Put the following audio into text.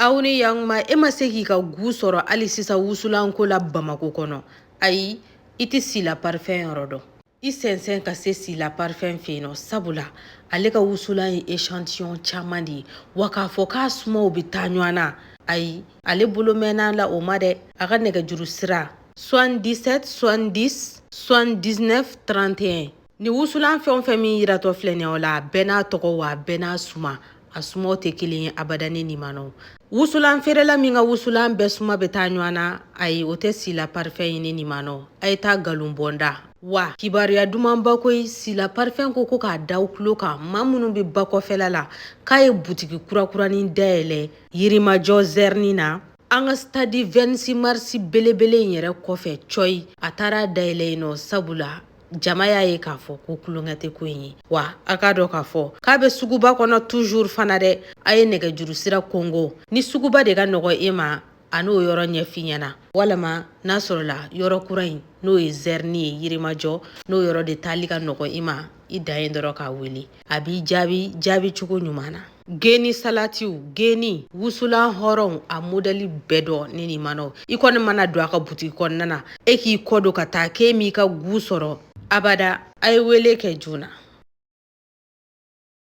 Aw ni yakuma, e ma se k'i ka goût sɔrɔ hali sisan wusulanko la Bamako kɔnɔ? Ayi, i tɛ Sila Parfum yɔrɔ dɔn. I sɛnsɛn ka se Sila Parfum fɛ yen nɔ, sabula ale ka wusulan ye échantillon caman de ye. Wa k'a fɔ k'a sumaw bɛ taa ɲɔgɔn na, ayi, ale bolo mɛnna la o ma dɛ. A ka nɛgɛjuru sira 77 70 79 31. Ni wusulan fɛn o fɛn min yiratɔ filɛ nin ye o la, a bɛɛ n'a tɔgɔ, wa a bɛɛ n'a suma. A sumaw tɛ kelen ye abada, ne nimanaw. Wusulan feerela min ka wusulan bɛɛ suma bɛ taa ɲɔgɔn na, ayi, o tɛ Sila Parfum ye, ne nimanaw. A ye taa nkalon bɔnda wa kibaruya dumanba koyi. Sila Parfum ko k'a da aw tulo kan, maa minnu bɛ ba kɔfɛla la, k'a ye butigi kurakuranin dayɛlɛ Yirimajɔ zɛrini na, an ka stade 26 mars belebele in yɛrɛ kɔfɛ cɔyi. A taara dayɛlɛ yen nɔ, sabula jama y'a ye k'a fɔ ko tulonkɛ tɛ ko in ye. Wa a k'a dɔn k'a fɔ k'a bɛ suguba kɔnɔ toujours fana dɛ. A ye nɛgɛjuru sira kongo ni suguba de ka nɔgɔ e ma, a n'o yɔrɔ ɲɛf'i ɲɛna, walama n'a sɔrɔla yɔrɔ kura in, n'o ye zɛrini ye Yirimajɔ, n'o yɔrɔ de taali ka nɔgɔ i ma, i dan ye dɔrɔn k'a wele, a b'i jaabi jaabi cogo ɲuman na. Geni salatiw, geni wusulan hɔrɔnw, a modɛli bɛɛ dɔn, ne nimanaw. I kɔni mana don a ka butigi kɔnɔna na, e k'i kɔ don ka taa k'e m'i ka goût sɔrɔ abada. A ye wele kɛ joona.